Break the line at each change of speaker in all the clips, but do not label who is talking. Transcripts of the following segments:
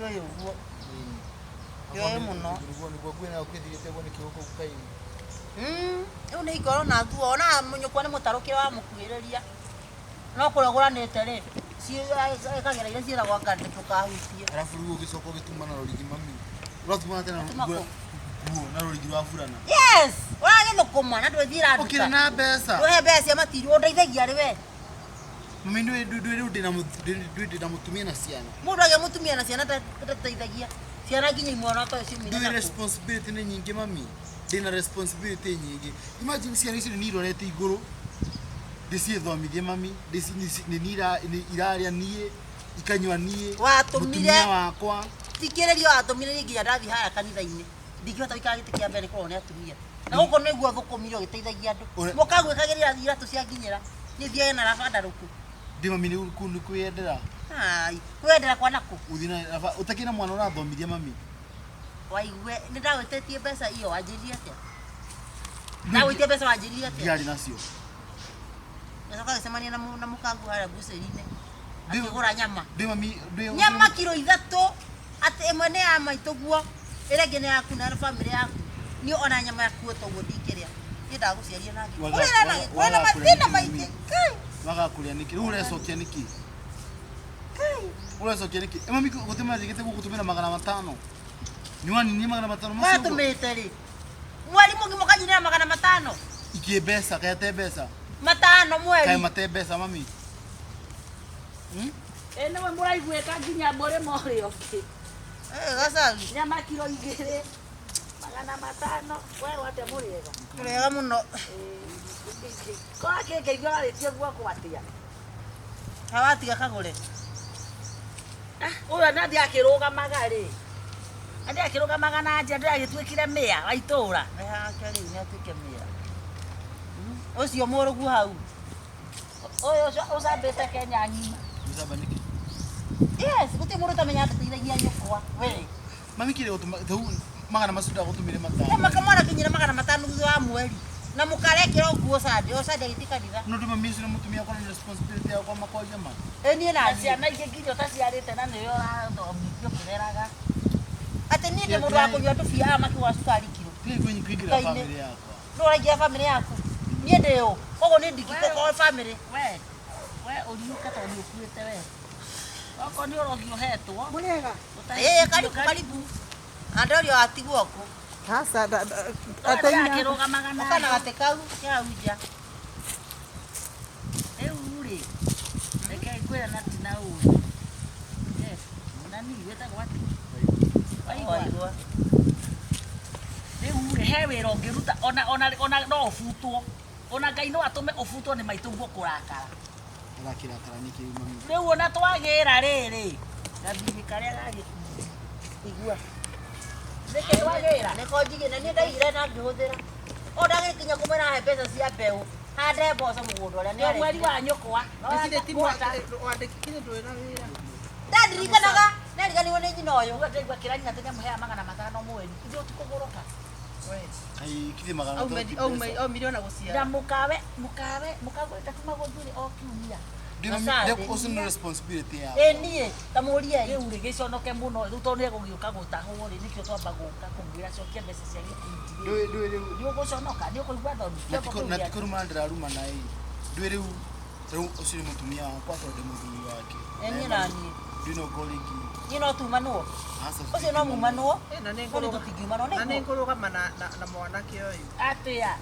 Ndiũĩ ũguo. Ndiũĩ mũno.
Nĩguo nĩguo nguo nayo kwĩthirĩte ũguo nĩkĩo gũkũ kaĩ.
Rĩu nĩ ingorwo na nguo ona nyũkwa nĩ mũtarũkĩre wamũkuhĩrĩria. No kũrĩa ũgũranĩte rĩ, ĩkagĩra iria ciĩragwo anga ndũkahutie.
Arabu rĩu ũgĩcoka ũgĩtuma na rũrigi mami. Ũratuma atĩa na
Ũratuma
nguo
kũ?
nguo na rũrigi rwa burana?
Yes! Ũragĩthũkũma na ndwĩthiĩra
Ũkĩrĩ
nduka.
na mbeca.
Ndũhe mbeca cia matiri, ũndeithagia rĩ we?
Mami ndwĩ ndwĩ rĩu ndĩna ndwĩ ndĩna mũtumia na ciana.
Mũndũ agĩa mũtumia na ciana ndateithagia. Ciana nginya imwe ona toĩ ciumire
Ndwĩ
nakũ.
responsibility nĩ nyingĩ mami. Ndĩna responsibility nyingĩ. Imagine ciana icio nĩ niĩ irorete igũrũ. Ndĩcithomithie mami. Nĩ niĩ irarĩa niĩ, ikanyua niĩ.
Watũmire
Mũtumia wakwa.
Thikĩrĩria watũmire niĩ nginya ndathiĩ harĩa kanitha-inĩ. Ndingĩhota gũikara gĩtĩ kĩa mbere nĩ kũrorwo nĩ atumia. Na gũkũ nĩguo thũkũmire ũgĩteithagia andũ. Mũkagwĩkagĩrĩra iratũ cia nginyĩra. Niĩ thiage na raba ndarũku.
Ndĩ mami nĩ kũu nĩ kwĩyendera.
Ai, kwĩyendera kwa nakũ?
Ũthiĩ na raba ũtakĩrĩ na mwana ũrathomithia mami.
Waigue, nĩ ndagwĩtĩtie mbeca iyo wanjĩrire atĩa? Ndagwĩtia mbeca wanjĩrire atĩa?
Ndiarĩ nacio.
Ngacoka gĩcemania na na mũkangu harĩa mbucĩri-inĩ. Akĩgũra nyama.
Ndĩ mami ndĩ
Nyama kiro 3 atĩ ĩmwe nĩ ya maitũguo, ĩrĩa ĩngĩ nĩ yaku na bamĩrĩ yaku. Niĩ ona nyama yaku toguo ndingĩrĩa. Niĩ ndagũciarire na ngĩkũrera na ngĩkũrera na mathĩna maingĩ. Kai!
Waga kũrĩa nĩkĩ? Rĩu ũrecokia nĩkĩ?
Kai!
Ũrecokia nĩkĩ? Ĩ mami gũtũmĩra njĩkĩte gũgũtũmĩra 500. Nĩwaninie 500 macio ũguo?
Watũmĩte rĩ? Mweri mũgima ũkanyinĩra 500?
Ikĩ mbeca, kaĩ ate mbeca?
500 mweri.
Kaĩ mate mbeca mami?
Ĩ nĩwe mũraiguĩka nginya mũrĩmo ũrĩa ũngĩ.
Eh, gacagi.
Nyama kiro 2 500 werwo atĩa mũrĩega?
Mũrĩega mũno.
Korwo akĩngeithia warĩtie guoko atĩa?
Hawatiga kagũre.
Ũyũ na ndiakĩrũgamaga rĩ. Na ndiakĩrũgamaga na nja ndĩragĩtuĩkire mĩa wa itũũra.
Nĩ hake rĩu nĩ atuĩke mĩa. Ũcio mũrũgu hau.
Ũyũ ũcio ũcambĩte Kenya ng'ima.
Mũcamba nĩkĩ?
Yes, gũtirĩ mũndũ ũtamenya ndateithagia nyũkwa. We.
Mami kĩrĩ gũtũma rĩu magana macio ndagũtũmĩre 500.
Kama kamwana kinyira 500 thutha wa mweri. Na mũkarekĩra nguo Sunday, o Sunday agĩthiĩ kanitha.
No ndĩ mami ũcio nĩ mũtumia wakwa na nĩ responsibility yakwa makwaria ma.
Ĩ niĩ na
Na
niĩ.
ciana ingĩ nginya ũtaciarĩte na nĩwe ũrathomithio ũkĩreraga.
Atĩ niĩ ndĩ mũndũ wa kũnyua tũbia aya makĩgũra cukari kiro.
Tigai kũingĩra
Ngai nĩ-
bamĩrĩ yakwa.
Nũ ũraingĩra bamĩrĩ yaku? Niĩ ndĩ ũ? Koguo niĩ ndingĩkorwo bamĩrĩ.
We, we ũriũke tondũ nĩ ũkuĩte we. Okorwo nĩ ũrogi ũhetwo.
Mũrĩega?
Ĩĩ karibu karibu. Andũ atigwo kũ?
Aca,
Akĩrũgamaga na
Ũka na gatĩ kau ke hau nja.
Rĩu rĩ, reke ngwĩre na ti na ũru. Eh, nani wĩtagwo atĩa? Waigua?
Waigua.
Rĩu rĩ, he wĩra ũngĩruta ona ona ona no ũbutwo. Ona Ngai no atũme ũbutwo nĩ maitũguo kũrakara.
Arakĩrakara nĩkĩ rĩu mami?
Rĩu ona twagĩra rĩrĩ, gathirĩ karĩa ga gĩkundi.
Igua.
Nĩkĩ twagĩra?
Nĩko njigĩ na niĩ ndaigire na ngĩhũthĩra. O ndagĩkinya kũmwĩra he mbeca cia mbeũ. Hande mboco mũgũnda ũrĩa
Nĩ mweri wa nyũkwa.
Githĩ ti wandĩkire ndũrĩ na wĩra?
Ndandirikanaga, nariganĩirwo nĩ nyina ũyũ.
Ũguo ndaigua kĩra nyina atĩ nĩamũheaga 500 mweri. Ithuĩ tũkũgũrũka.
Kaĩ kithĩ 500 ti mbeca?
Aumire ona
Na
gũciara.
mũkawe, mũkawe, mũkagũrĩte kuma gũthiĩ o kiumia.
Ndĩ mami,
Gacandi.
ũcio nĩ responsibility yakwa.
Ĩ niĩ ta mũriei.
Rĩu rĩ gĩconoke mũno rĩu tondũ nĩegũgĩũka gũtahwo rĩ nĩkĩo twamba gũka kũmwĩra cokia mbeca cia gĩkundi rĩ.
Ndũĩ ndũĩ rĩu
Nĩ ũgũconoka, nĩ ũkũigua thoni.
na
Kĩongo
ti
kĩu
na ti
gĩaku.
kũruma ndĩraruma na ĩ. Ndũĩ rĩu rĩu ũcio nĩ mũtumia wakwa tondũ ndĩ mũthuri wake.
Ĩ niĩ na niĩ.
Ndũĩ no ngorwo rĩngĩ.
Niĩ no tumanwo.
Aca
Ũcio no mumanwo.
Ĩ, na nĩ
No nĩ
ngũrũga-
tũtingiumanwo
na nĩ
nĩguo.
ngũrũgama na mwanake ũyũ.
Atĩa?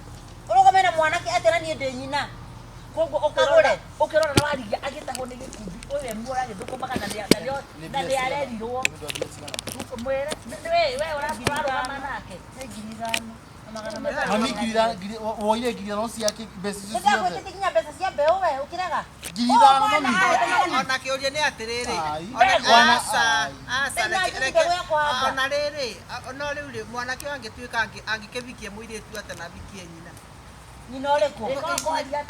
Ũrũgame na mwanake atĩa na niĩ ndĩ nyina.
Koguo
Kagũre.
ũkĩrora ũkĩrora na warigia agĩtahwo nĩ gĩkundi ũyũ we mũragĩthũkũmaga na na nĩ arerirwo.
Nĩ ũndũ wa mbia cigana?
Mwĩre we we ũrarũgama nake.
Nĩ 5,000 na 500.
Mami 5,000 woire 5,000 ciake mbeca icio ciothe.
Nĩndagwĩtĩtie nginya mbeca cia mbeũ we ũkĩrega.
5,000 mami.
Ona kĩũria nĩ atĩrĩrĩ,
Ai.
ona aca,
Ai.
aca,
Thĩna
reke-
ngiri
reke-
mbegũ ya kũhanda.
ona rĩrĩ, no rĩu rĩ, mwanake ũyũ angĩtuĩka angĩkĩvikia mũirĩtu atĩa na avikie nyina?
Nyina ũrĩkũ?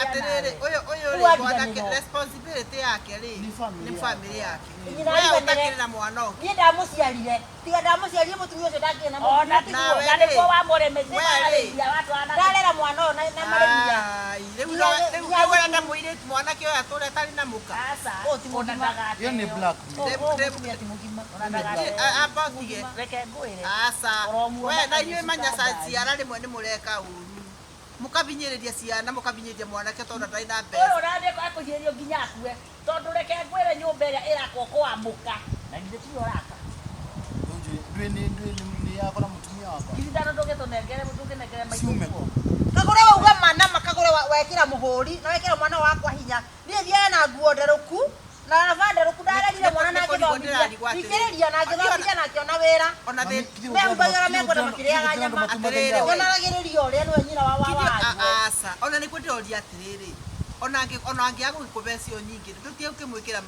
Atĩrĩrĩ, ũyũ ũyũ
Rĩu
rĩ,
wariganĩrwo.
mwanake responsibility yake rĩ,
Nĩ family
nĩ family yake.
Nyina
We
ariganĩre.
ũtakĩrĩ na mwana ũngĩ.
Niĩ ndamũciarire. Tiga ndamũciarire mũtumia ũcio ndangĩrĩ na
Ona
mũtumia.
Nawe
na
rĩ.
nĩguo wamũrĩmĩte
We rĩ.
warĩithia watwana.
Ndarera mwana ũyũ na marĩmia.
Ai, rĩu Rĩu
nginya
ũrenda mũirĩtu mwanake ũyũ atũre atarĩ na mũka.
Aca.
Ũyũ ti
Ona
mũgima.
ndagateo.
Ĩyo nĩ blackmail.
Ũyũ mũtumia ti mũgima.
Ona ndagateo.
Amba ũtige.
Reke ngwĩre.
Aca.
Ũromuona
We na inyuĩ
agĩcuka
manya
ngari.
ciara rĩmwe nĩ mũreka ũru. Mũkabinyĩrĩria ciana mũkabinyĩrĩria mwanake tondũ ndarĩ na
Ũyũ
mbeca.
ũrathiĩ akũhiĩrio nginya akue. Tondũ reke ngwĩre nyũmba ĩrĩa ĩrakwo kwamũka. Na githĩ tiwe ũraka.
Ndũĩ nĩ ndũĩ nĩ yakwa na mũtumia wakwa.
Ngiri ithano ndũgĩtũnengere ndũkĩnengere maitũ
Ciume
guo.
kũ?
Kagũre wauga mana makagũre wekĩra mũhũri na wekĩra mwana wakwa hinya. Niĩ thiaga na nguo nderũku na raba nderũku ndarerire mwana na
Nĩ kũrigwo
ngĩthomithia.
ndĩrarigwo atĩrĩrĩ.
Thikĩrĩria na ngĩthomithia na ngĩona wĩra.
Ona
Mami,
thĩ
githĩ
Mehumbagira
gũtirĩ andũ
mekwenda
githĩ
makĩrĩaga
gũtirĩ andũ
nyama.
matumagĩra
Atĩrĩrĩ,
iraatũ?
Wonaragĩrĩria ũrĩa nĩwe nyina wa wa
Kinya
wa.
aca ona nĩkuo ndĩroria atĩrĩrĩ ona angĩaga gũgĩkũhe cio nyingĩ ndũtige ũkĩmwĩkĩra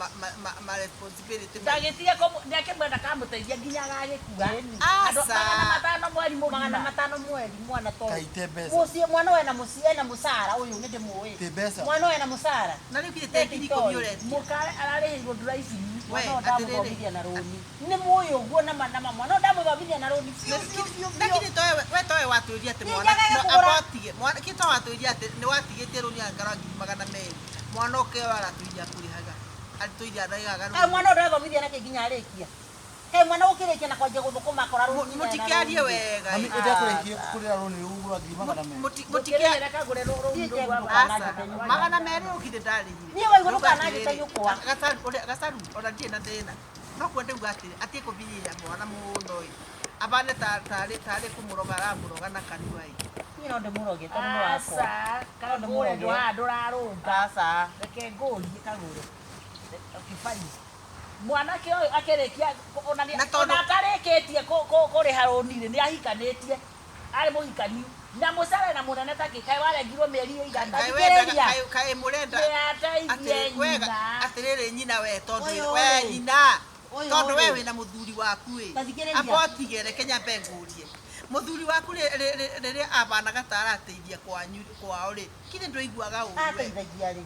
ma responsibility maingĩ.
Ndagĩtige nĩakĩmwenda kamũteithia nginya agagĩkua. Andũ
Aca.
500 mweri
Magana
mũgima.
matano mweri mwana to.
Kaite mbeca.
Mũciĩ mwana ũyũ ena mũciĩ ena mũcara ũyũ nĩ ndĩmũĩ.
Tĩ mbeca.
Mwana ũyũ ena mũcara.
Na rĩu githĩ te ngiri ikũmi ũretia.
Mũkare ararĩhĩirwo driving.
We,
Mwana ũyũ
atĩrĩrĩ.
ndamũthomithia na rũni. Nĩ mũĩ ũguo na ma mwana ũyũ ndamũthomithia na rũni biũ biũ biũ
Na
biũ.
githĩ towe we towe watwĩria atĩ
Niĩ
mwana
njagage
no,
kũgũra.
amba ũtige mwana kĩ towe watwĩria atĩ nĩ watigĩtie rũni angara 200,000 mwana ũke aratwĩria kũrĩhaga atwĩria arĩhaga
Kaĩ
rũni.
mwana ũyũ ndarathomithia nakĩ nginya arĩkia. Kaĩ mwana ũkĩrĩkia na kwanjia gũthũkũma akora rũni nyina ena
Mũtikĩarie
rũni.
wega
Mami,
ĩ.
ĩndakũrĩkie kũrĩra rũni rũu rwa 200,000.
Mũtikĩa
Ndũkĩrĩhĩre kagũre rũni
Niĩ
rũu rwa
Aca,
magana.
200 ũgithĩ ndarĩhire.
Niĩ waigua
Ndauga
ndũkananjĩte
atĩrĩrĩ,
nyũkwa.
Gacaru ona ndirĩ na thĩna no kuo ndauga atĩrĩ atige kũbinyĩrĩria mwana mũno ĩ abane tarĩ kũmũroga aramũroga na kanua ĩ.
Niĩ no ndĩmũroge tondũ nĩ wakwa.
Aca, kagũre ndũhaha ndũrarũnga.
Aca.
Reke ngũrie kagũre. Kĩbani. Mwanake ũyũ akĩrĩkia ona
Na tondũ-
ona atarĩkĩtie kũrĩha rũni rĩ nĩ ahikanĩtie. Arĩ mũhikaniu. Na mũcara na mũnene takĩ kaĩ warengirwo mĩeri ĩigana.
Kaĩ wendaga kaĩ mũrenda
Nĩ ateithie
atĩ wega
nyina.
atĩrĩrĩ nyina we tondũ
Ũyũ
we
rĩ.
nyina
Ũyũ
tondũ we
rĩ.
wĩna mũthuri waku ĩ
Ta thikĩrĩria.
amba ũtige reke nyambe ngũrie mũthuri waku rĩrĩa abanaga ta arateithia kwanyu kwao rĩ kithĩ ndũiguaga ũru we
Ateithagia rĩ.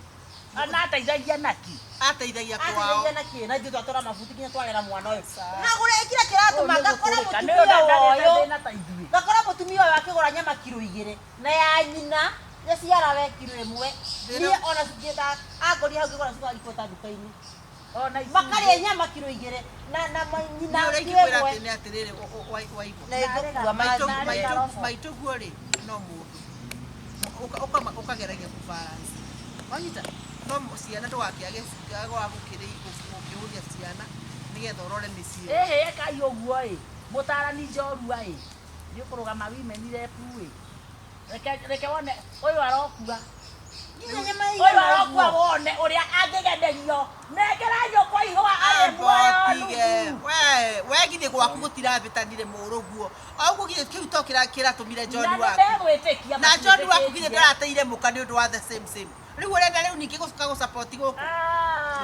Ona ateithagia naki.
ateithagia kwao
Ateithagia na kĩ? Na ithuĩ twatwara mabuti nginya twarera mwana ũyũ. Nagũra ĩkĩra kĩratũma ngakora
Nĩ
mũtumia
ũndandarĩte
ũyũ.
thĩna ta ithuĩ.
Ngakora mũtumia ũyũ akĩgũra nyama kiro 2 na ya nyina yaciara we kiro 1.
Thĩna-
Niĩ ona ngĩta angorire hau ngĩgũra cukari kweta nduka-inĩ.
Ona ithuĩ.
Makarĩa nyama kiro 2 na na nyina
Nĩ ũrĩa
kiro
ingĩkwĩra
1.
atĩ nĩ atĩrĩrĩ waigua
Na ĩngũkua
maitũ
maĩ.
maitũ maitũ guo rĩ no mũndũ ũkageragia kũbalance wanyita no ciana ndũgakĩage gwa gũkĩhũria ciana nĩgetha ũrore mĩciĩ
Ĩhĩ ĩkai ũguo ĩ. Mũtarani njorua ĩ. Nĩ ũkũrũgama women rep ĩ. Reke reke wone ũyũ arokua.
Nginya nyama
Ũyũ
ĩigana
arokua
ũguo.
wone ũrĩa angĩgemerio. Nengera nyũkwa ihũa arĩ muoyo
Ambotige
nuthu.
we we githĩ gwaku gũtirabĩtanire mũrũguo o ũguo githĩ kĩu to kĩratũmire John
Na
waku
nĩmegwĩtĩkia
na John waku githĩ
matiĩtĩkĩtie.
ndarateire mũka nĩ ũndũ wa the same same rĩu ũrenda rĩu ningĩ gũcoka gũsupport gũkũ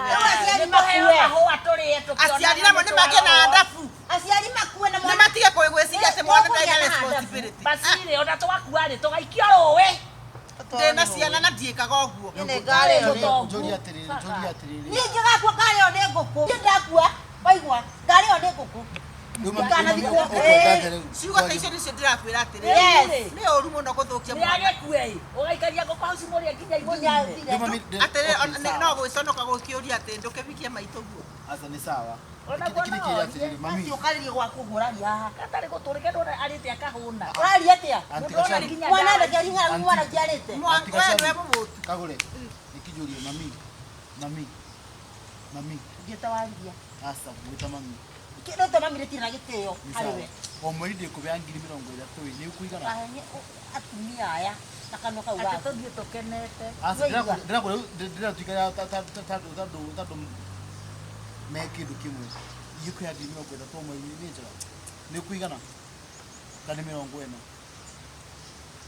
Rĩu aciari
Nĩ tũheo
makue.
mahũa tũrĩe tũkĩonaga
aciari namo nĩ magĩe na
nĩtwarorwo.
andabu
Aciari makue na
nĩ
mwana
matige gwĩciria atĩ mwana ndarĩ na
Tũkũgĩa na
responsibility
Basi rĩ ona twakua rĩ tũgaikio rũĩ.
Ndĩ na ciana na ndiĩkaga ũguo
Niĩ nĩ ngarĩo nĩ
Njũrie atĩrĩrĩ, njũrie atĩrĩrĩ.
Niĩ ingĩgakua ngarĩo nĩ ngũkũ. Niĩ ndakua waigua ngarĩo nĩ ngũkũ.
Rĩu mami,
Ndikanathikwo.
ũkwenda atĩa rĩu?
ciugo ta icio nĩcio ndĩrakwĩra atĩrĩrĩ
Yes.
nĩ ũru mũno gũthũkia
Nĩ
mwana
agĩkue ĩ. Ũgaikaria ngũkũ hau cimũrĩe nginya
Nginya
imũnine.
thire.
Rĩu mami,
atĩrĩrĩ
okay,
ona-
sawa.
no gwĩconoka gũkĩũria atĩ ndũkĩbikie maitũ guo
Aca nĩ sawa.
Ona
Lakini
guo
kile
no
kĩrĩa
orie.
atĩrĩrĩ, mami.
Basi ũkarĩrie gwaku ũguo ũraria haha.
Gatarĩ gũtũrĩke ndona arĩte akahũna.
Ũraria atĩa?
Aunty
Mũndũ ona
Gacaru.
nginya
Mwana
ndawa.
ndekeri ng'aragu mwana njiarĩte.
Aunty
we
Gacaru.
nĩwe mũmũtu
Kagũre. Nĩkĩnjũrie mami. Mami. Mami.
Ngĩta wariria.
Aca gwĩta mami.
Kĩndũ mami rĩtirĩ na gĩtĩo
Nĩ
harĩ
sawa.
we.
O mweri ndĩkũbea 30,000 ĩ, nĩ ũkũigana?
Ahenie atumia aya na kanua kau
Atĩ
gaku.
tũthiĩ tũkenete.
Aca
Waigua?
ndĩrakũrĩa ndĩratuĩka tondũ me kĩndũ kĩmwe. Ingĩkũhea 30,000 o mweri nĩ njega? Nĩ ũkũigana? Kana nĩ 40?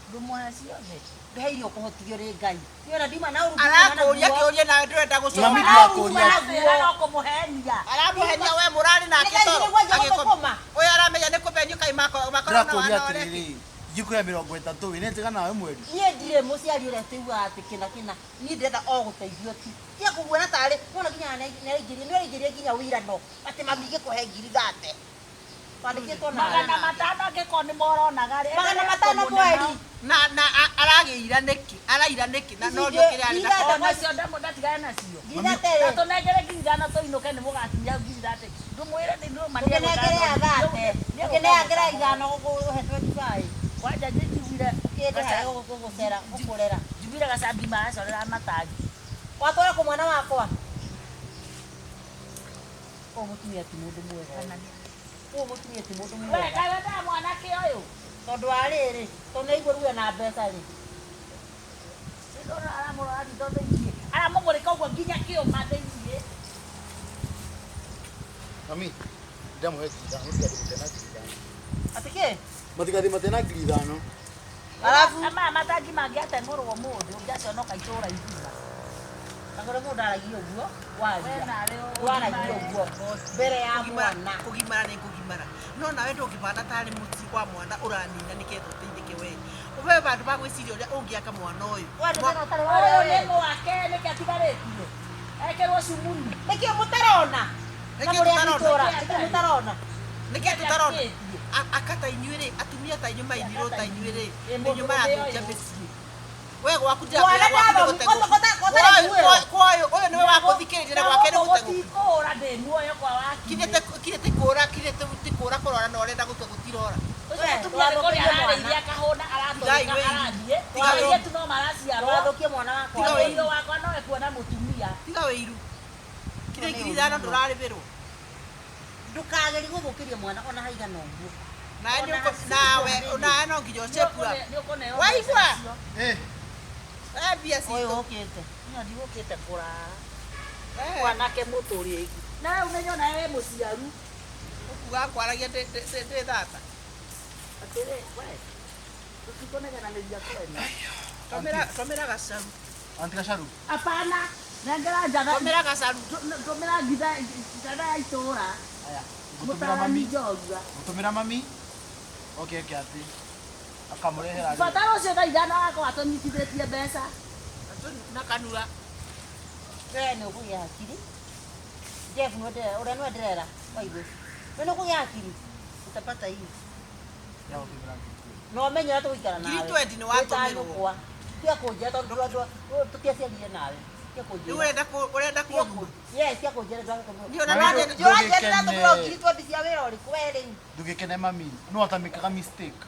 Ndũmũhe ciothe.
Ndũheirwo kũhotithio nĩ Ngai. Niĩ ona ndiuma na ũru
arakũria kĩũria nawe ndũrenda
Mami,
gũcoka
ndirakũria.
Aratwĩra no kũmũhenia.
aramũhenia we mũrarĩ nake
Nĩ
toro
Ngai nĩguo
Agĩkoma.
gũthũkũma.
ũyũ aramenya nĩ kũbenio kaĩ makorwo na
Ndĩrakũria
wana ũrĩa
atĩrĩrĩ, ingĩkũhea 30 ĩ, nĩ njega nawe mweri?
Niĩ ndirĩ mũciari ũrĩa tũiguaga atĩ kĩna kĩna. Niĩ ndĩrenda o gũteithio tu. Tiga kũguona tarĩ wona nginya nĩaraingĩria nĩaraingĩria nginya wĩirano atĩ mami ingĩkũhe 30,000. Wandĩkĩtwo nawe.
500 angĩkorwo nĩ moronaga rĩ.
500 mweri.
na aragĩira nĩkĩ Araira nĩkĩ na
Ici
norio
ingĩ-
kĩrĩa arĩ
ngiri
nakĩo.
ithatũ
Ona cio ndatigana nacio.
Ngiri thate rĩ.
Tũnengere ngiri ithano tũinũke nĩ mũgakinya ngiri thate. Ndũmwĩre nĩ nũma nĩ
Ũkĩnengere ya thate. Ũkĩnengere ithano gũkũhe 25.
Kwanja njiguire
Kĩndĩ harĩa gũgũcera gũkũrera.
njiguire gacambi maracorera matangi.
Watwara kũ mwana wakwa? Ũyũ mũtumia ti mũndũ mwega. Ũyũ mũtumia ti mũndũ
We
mwega.
kaĩ wendaga mwanake ũyũ?
Tondũ wa rĩrĩ, tondũ nĩaigua ruo na mbeca rĩ.
Ndona aramũrora ritho thĩiniĩ. Aramũmũrĩka ũguo nginya kĩũma thĩiniĩ.
Mami, ndamũhe ngiri ithano, mũtigathiĩ mũtena ngiri ithano.
Atĩ kĩ?
Matigathiĩ matena ngiri ithano.
Arabu
Maya matangi mangĩateng'ũrwo ũmũthĩ ũngĩaconoka itũũra igima.
Angorwo mũndũ aragia ũguo,
We
waria.
nawe
Waragia ũguo mbere ya mwana.
Kũgimara nĩ kũgimara. No nawe ndũngĩbana tarĩ mũciĩ wa mwana ũranina nĩgetha ũteithĩke we. We vandũ va gwĩciria ũrĩa ũngĩaka mwana ũyũ.
Wa ndũmĩra ũtarĩ
Ũyũ
wa
nĩ
we.
mwake nĩkĩ atigarĩtie? Ekĩrwo cumuni.
Nĩkĩ mũtarona? Na
Nĩkĩ
mũrĩ a
tũtarona?
itũũra, nĩkĩ mũtarona?
Nĩkĩ tũtarona?
Atigarĩtie.
Aka ta inyuĩ rĩ, atumia ta inyuĩ mainirwo ta inyuĩ rĩ,
Ĩ,
nĩ
mũndũ
inyuĩ marathũkia
ũyũ.
mĩciĩ. We gwaku
Mwana
ndĩrakwĩra gwaku nĩ
ndathomi-
gũtegũku.
ũtarĩ muoyo.
Kwa ũyũ ũyũ nĩwe wakũthikĩrĩria na gwake nĩ gũtegũku.
Gũtikũra ndĩ muoyo kwa wakiri.
Kinya ti kũra, kinya ti kũra kũrora na ũrenda gũtua gũtirora.
Ũcio
We,
mũtumia nĩ kũrĩa
ndũgathũkie mwana.
ararĩithia akahũna aratũrĩka
Tigai wĩiru.
arathiĩ.
Tiga wĩiru.
Airĩtu no maraciarwo.
Ndũgathũkie mwana wakwa.
Tiga wĩiru.
Mũirũ wakwa no ekuona mũtumia.
Tiga wĩiru. Kinya ngiri ithano ndũrarĩbĩrwo.
Ndũkagerie gũthũkĩria mwana ona haigana ũguo.
Nawe
Ona
nĩ nawe
haciĩ
nawe no nginya ũcepua.
Nĩ ũkũneo
Waigua?
mbeca icio.
Eh,
Eh, mbia
Ũyũ
citũ.
ũkĩte.
Niĩ ndigũkĩte kũrara.
Eh,
Mwanake mũtũrĩki. Na rĩu nĩnyona wĩ mũciaru.
ũkuga kwaragia ndĩ thata.
Atĩrĩ, we. Tũtikũnegenanĩria kwene.
Tũmĩra gacaru.
Aunty Gacaru.
Hapana. Nengera njatha.
Tũmĩra gacaru.
Tũmĩra ngitha njatha ya itũũra.
Aya, ngũtũmĩra
Mũtarani
mami.
njorua.
Ngũtũmĩra mami. Oke eke atĩ. Akamũrehera rĩ.
Bata rũciũ thaa ithano agakorwo atũnyitithĩtie mbeca.
Na kanua.
We nĩ ũkũgĩa hakiri. Jeff nĩwe ndĩrera, ũrĩa nĩwe ndĩrera. Waigua. We nĩ ũkũgĩa hakiri. Utapata hii.
Ya gũtũmĩra ngiri twendi.
Na ũmenye ũrĩa tũgũikara
Ngiri
nawe.
twendi nĩ watũmĩrwo.
Wĩ ta nyũkwa. Tiga kũnjĩra tondũ tũtiaciarire nawe. Tiga
Rĩu
kũnjĩra.
ũrenda ũrenda kũruma.
Yes, tiga kũnjĩra
Niĩ ona
Mami,
no
Ndũranjĩra
ndũgĩkene.
ndatũmĩrwo ngiri twendi cia wĩra ũrĩkũ we rĩu.
Ndũgĩkene mami. No atamĩkaga mistake.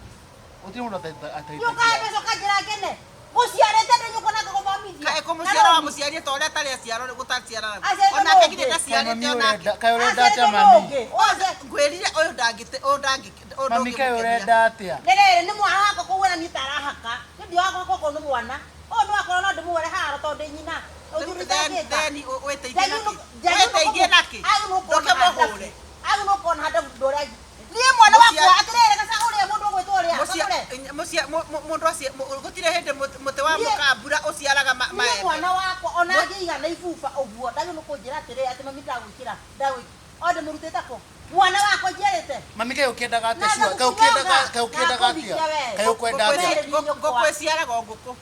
Gũtirĩ mũndũ
Nĩ ũkahe mbeca ũkanjĩra ngene. Gũciarĩte ndĩ nyũkwa na ngagũthomithia.
Kaĩ kũmũciara wa mũciarie ta ũrĩa atarĩ aciarwo gũtaciarana.
Aciarĩtwo
Onake
nũ
nginya
ũngĩ?
ndaciarĩte onake.
Kaĩ ũrenda atĩa
Aciarĩtwo nũ
mami?
ũngĩ?
Ngwĩrire ũyũ ndangĩte ũyũ ndangĩ ũyũ
Mami kaĩ
ndũngĩmũkenia.
ũrenda atĩa?
Rĩrĩ nĩ mwana wakwa koguo na niĩ tarahaka. Nĩ ndiwaga koguo nĩ mwana. Ũyũ nĩ wakwa no ndĩmuone haro tondũ ndĩ nyina.
Rĩu then wĩteithie nakĩ? Wĩteithie nakĩ? Ndũkĩmũhũre.
Agĩ nĩ ũkona handũ ndũrĩa. Niĩ mwana wakwa atĩrĩrĩ gaca ũrĩa mũndũ ũgwĩtwo ũrĩa.
Mũndũ acio gũtirĩ hĩndĩ mũtĩ wa mũkambura ũciaraga
Niĩ
maembe.
mwana wakwa ona angĩigana ibuba ũguo ndagĩ nĩ kũnjĩra atĩrĩrĩ atĩ mami ndagwĩkĩra ndagwĩkĩra. O ndĩmũrutĩte kũ? Mwana wakwa njiarĩte.
Mami kaĩ ũkĩendaga atĩa
Na
sure? Kaĩ ũkĩendaga kaĩ ũkĩendaga atĩa?
Nakũhikia we.
Kaĩ ũkwenda atĩa?
Ngũkũ ĩciaraga o ngũkũ.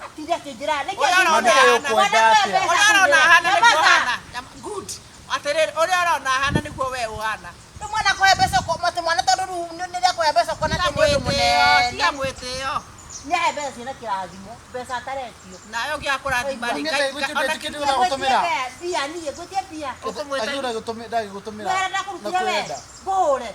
Atinde akĩnjĩra nĩkĩ
Ũrĩa ũrona
Mami kaĩ ũkwenda atĩa?
Ũrĩa ũrona ahana nĩguo ũhana. Good. Atĩrĩrĩ ũrĩa ũrona ahana nĩguo we ũhana.
Rĩu mwana kũhe mbeca ũko atĩ mwana tondũ rĩu nĩ rĩa mbeca ũkona
Tiga
atĩ nĩ ũndũ
mwĩtĩo, tiga
mũnene.
mwĩtĩo.
Nĩahe mbeca ciĩna kĩrathimo, mbeca ataretio.
Nawe ũngĩakũrathima rĩ,
Mami
Ngai-
kaĩ gũtirĩ
ona
kĩndũ ũragũtũmĩra?
Mbia niĩ ngwĩtie mbia.
Ũkũmwĩta-
Akiuga ndagĩgũtũmĩra.
Wera ndakũrutire we.
Nakwenda.
Ngũhũre.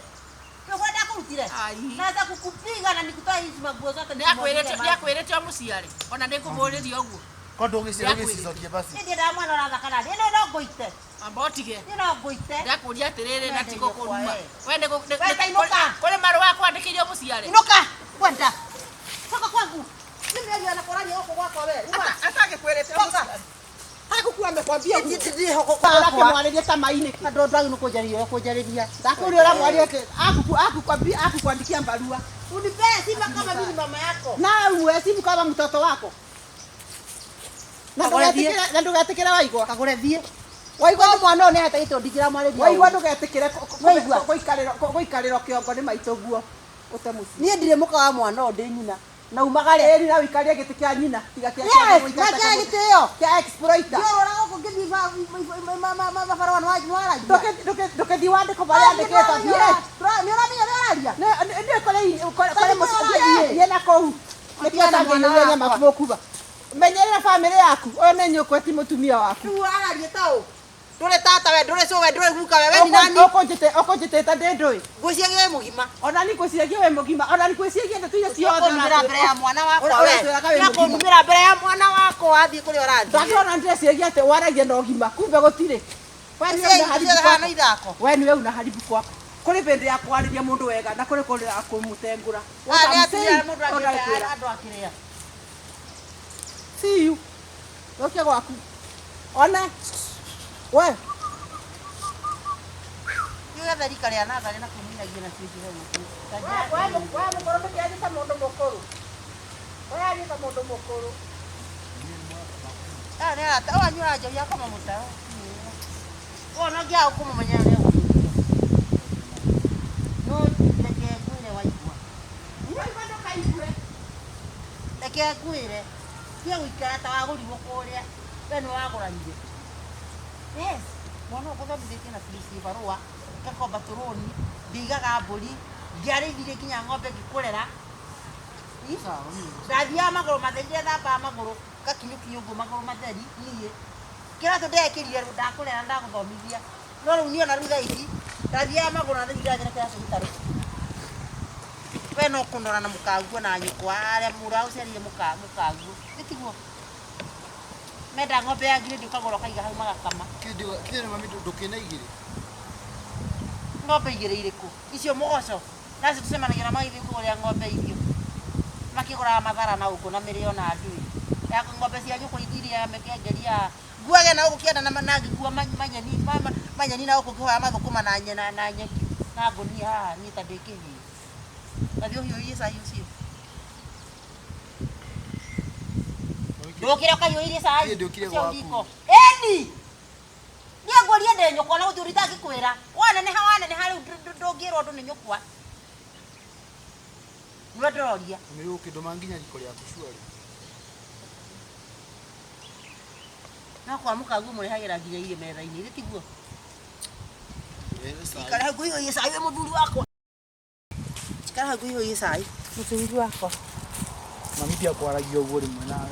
Nĩguo ndakũrutire.
Ai.
Naweza kukupiga na nikutoe hizi maguo zote.
Nĩakwĩrĩte ũmũciare ona nĩngũmũrĩria ũguo.
Ko ndũgĩcicokie basi.
Niĩ ndiendaga mwana ũrathaka naniĩ. Niĩ no ngũite.
Amba ũtige.
Niĩ no ngũite.
Ndakũria atĩrĩrĩ na tigo kũruma.
We.
We nĩ
We, ta inũka.
kũrĩ marũa kwandĩkĩire mũciare.
Inuka. Kwenda. Toka kwangu. Mimi ndio nakorania huko kwako wewe. Uma.
Atangĩkwĩrĩte
Toka.
ũmũciare. Agũkua amekwambia ũguo.
Ndĩ hoko kwakwa.
Ũrakĩmwarĩria ta mai nĩkĩ?
Andũ ndwagi nĩ kũnjarĩria kũnjarĩria.
Ndakũria ũramwaria akukwambia akukuandikia barua.
Unipee simu kama mimi ni mama yako.
Na uwe simu kama mtoto wako. Na
Kagũre thiĩ.
ndũgetĩkĩre na ndũgetĩkĩre waigua.
Kagũre thiĩ.
Waigua
Waigua mwana ũyũ nĩ ahĩtahĩtwo ndingĩramwarĩria.
Waigua ndũgetĩkĩre
Waigua.
gũikarĩrwo kĩongo nĩ maitũ guo ũte mũciĩ.
Niĩ ndirĩ mũka wa mwana ũyũ ndĩ nyina. Na umagare.
Ĩri na ũikarie gĩtĩ kĩa nyina tiga kĩa
Yes, na kĩa gĩtĩo.
kĩa exploiter.
Ndiorora gũkũ ngĩthiĩ mabarũa nĩ waragia.
Ndũkĩthiĩ wandĩko marĩa andĩkĩtwo thiĩ.
Nĩ ũramenya ũrĩa ũraria?
Nĩ kũrĩ mũciĩ thiĩ na kũu. Nĩkĩo
Atiana mwana
ũtangĩnyuria nyama
wakwa.
mũkuba. Menyerera bamĩrĩ yaku. Ũyũ nĩ nyũkwa ti mũtumia waku.
Rĩu araria ta ũ? Ndũrĩ tata we, ndũrĩ cũwe, ndũrĩ guka we, we ni nani?
Ũkũnjĩtĩte ndĩ ndũĩ.
Ngwĩciria wĩ mũgima.
Ona ni ngwĩciragia wĩ mũgima. Ona ni ngwĩciragia ndeto iria ciothe
Ũkũnumĩra mbere ya mwana wakwa we.
Ũratwĩraga wĩ mũgima.
Ũkũnumĩra mbere ya mwana wakwa wathiĩ kũrĩa ũrathiĩ.
Ndakĩona ndĩreciragia atĩ waragia na ũgima kumbe gũtirĩ. We nĩwe una haribu
Icio
kwako.
hana ithako.
We nĩwe una haribu kwako. Kũrĩ bĩndĩ ya kwarĩria mũndũ wega na kũrĩ kũrĩ ya kũmũtengũra. What
Aya nĩ
I'm
atumia
saying,
arĩa mũndũ
no ndakwĩra.
angĩte andũ akĩrĩa.
See you. Thũkia gwaku. One. We.
Nĩ ũgetha rika rĩa natharĩ na kũminagia na ciĩnji hau ũguo.
We mũkũrũ ndũkĩarie ta mũndũ mũkũrũ. We arie ta mũndũ mũkũrũ.
Aya nĩ arata, ũyũ anyuaga njohi akoma mũtaro. Wona ũngĩaga kũmũmenya nĩ egũgũtua. No reke ngwĩre waigua.
Waigua ndũkaigue.
Reke ngwĩre, tiga gũikara ta wagũrirwo kũrĩa, we nĩwe wagũranire. Yes, mwana ũyũ ngũthomithĩtie na fees barũa, ngakomba tũrũni, ndiigaga mbũri, ndiarĩithirie nginya ng'ombe ngĩkũrera. Ndathiaga magũrũ matheri, ndethambaga magũrũ, ngakinyũkinya ũguo magũrũ matheri, niĩ. Kĩratũ ndekĩrire ndakũrera ndagũthomithia. No rĩu niĩ ona rĩu thaa ici, ndathiaga magũrũ na rĩu ndĩrathiĩ na kĩratũ gĩtarũ. We no kũnora na mũkaguo na nyũkwa arĩa mũrũ agũciarire mũkaguo. Nĩ tiguo? Menda ng'ombe ya ngirĩndi ũkagũra ũkaiga hau magakama.
Kĩndĩ mami ndũkĩna igĩrĩ.
Ng'ombe igĩrĩ irĩkũ? Icio mũgoco. Nacio tũcemanagia na magĩthiĩ kũgũrĩra ng'ombe irio. Makĩgũraga mathara na ũkũ na mĩrĩo na ndũĩ. Ya ng'ombe cia nyũkwa iria mĩkengeria. Nguage na gũkũ kĩanda na ngĩkua manyeni manyeni na gũkũ ngĩhoya mathũkũma na na nyeki na ngũnia haha niĩ ta ndĩ kĩhĩĩ. Gathiĩ ũhiũhie cai ũcio. Ndũkĩre ũkahiũhĩrie cai.
Niĩ ndũkire
Ũcio
gwaku.
riko. Ĩni! Niĩ ngũrie ndĩ nyũkwa na gũtirĩ itangĩkwĩra. Waneneha waneneha rĩu ndũngĩrwo ũndũ nĩ nyũkwa. Nĩwe ndĩroria.
Mami ũkĩndũma nginya riko rĩaku surely.
No kwa mũkaguo mũrehagĩra nginya irio metha-inĩ, githĩ tiguo?
Rehe cai.
Ikara hau ngũhiũhie cai we mũthuri wakwa. Ikara hau ngũhiũhie cai. Mũthuri wakwa.
Mami tiga kwaragia ũguo rĩmwe nawe.